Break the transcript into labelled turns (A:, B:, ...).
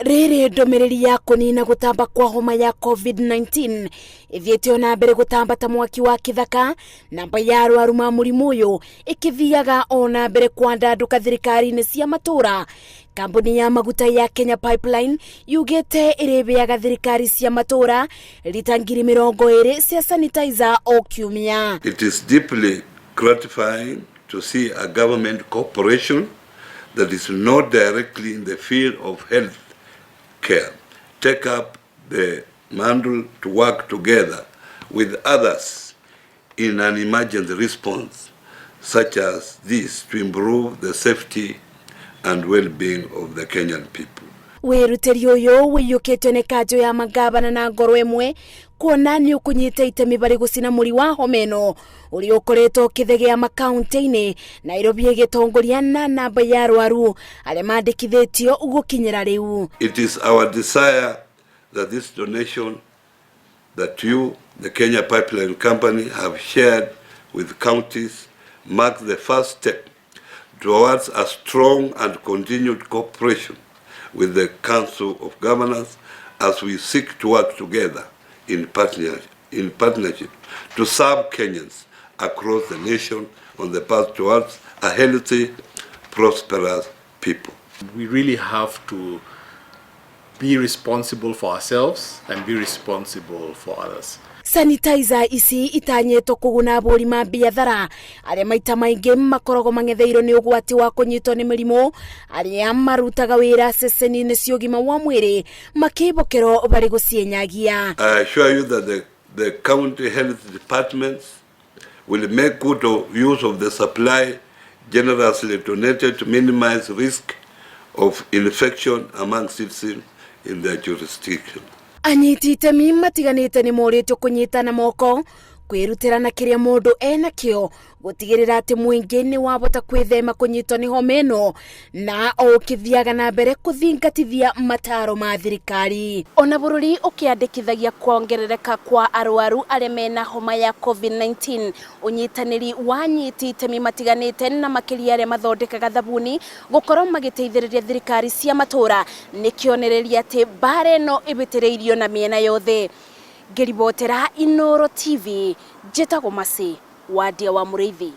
A: Rĩrĩ ndũmĩrĩri ya kũnina gũtamba kwa homa ya COVID-19 ĩthiĩte o na mbere gũtamba ta mwaki wa kĩthaka, namba ya arwaru ma mũrimũ ũyũ ĩkĩthiaga o na mbere kwandandũka thirikari-inĩ cia matũra. Kambuni ya maguta ya Kenya Pipeline yugĩte ĩrĩbĩaga thirikari cia matũra rita 20,000 cia sanitizer o kiumia.
B: It is deeply gratifying to see a government corporation that is not directly in the field of health care take up the mantle to work together with others in an emergency response such as this to improve the safety and well-being of the Kenyan people.
A: Wĩrutĩri ũyũ wĩiyũkĩtio nĩ kanjũ ya mangabana na ngoro ĩmwe, kuona nĩ ũkũnyita itemi barĩ gũcina mũri wa homa ĩno ũrĩa ũkoretwo ũkĩthegea makaunti-inĩ, Nairobi ĩgĩtongoria na namba ya arwaru arĩa mandĩkithĩtio gũkinyĩra rĩu.
B: It is our desire that this donation that you, the Kenya Pipeline Company, have shared with counties marks the first step towards a strong and continued cooperation with the Council of Governors as we seek to work together in partnership to serve Kenyans across the nation on the path towards a healthy, prosperous people.
C: We really have to be responsible for ourselves and be responsible for others.
A: Sanitizer ici itanyĩtwo kũguna ahũri ma biathara arĩa maita maingĩ makoragwo mang'etheirwo nĩ ũgwati wa kũnyitwo nĩ mĩrimũ, arĩa marutaga wĩra ceceni-inĩ cia ũgima wa mwĩrĩ makĩbokerwo barĩ gũcienyagia.
B: I assure you that the county health departments will make good use of the supply generously donated to minimize risk of infection among citizens in their jurisdiction.
A: Anyiti itemi matiganĩte nĩ morĩtio kũnyitana moko, kwĩrutĩra na kĩrĩa mũndũ enakĩo gũtigĩrĩra atĩ mũingĩ nĩ wabota kwĩthema kũnyitwo nĩ homa ĩno, na o ũkĩthiaga na mbere kũthingatithia mataro ma thirikari. Ona bũrũri ũkĩandĩkithagia kuongerereka kwa arwaru arĩa mena homa ya COVID-19, ũnyitanĩri wa anyiti itemi matiganĩte na makĩria arĩa mathondekaga thabuni gũkorwo magĩteithĩrĩria thirikari cia matũra nĩ kĩonereria atĩ mbara ĩno ĩbĩtĩrĩirio na mĩena yothe. Ngĩribotera Inoro TV, njĩtagwo Masi Wadia wa Mũrĩithi.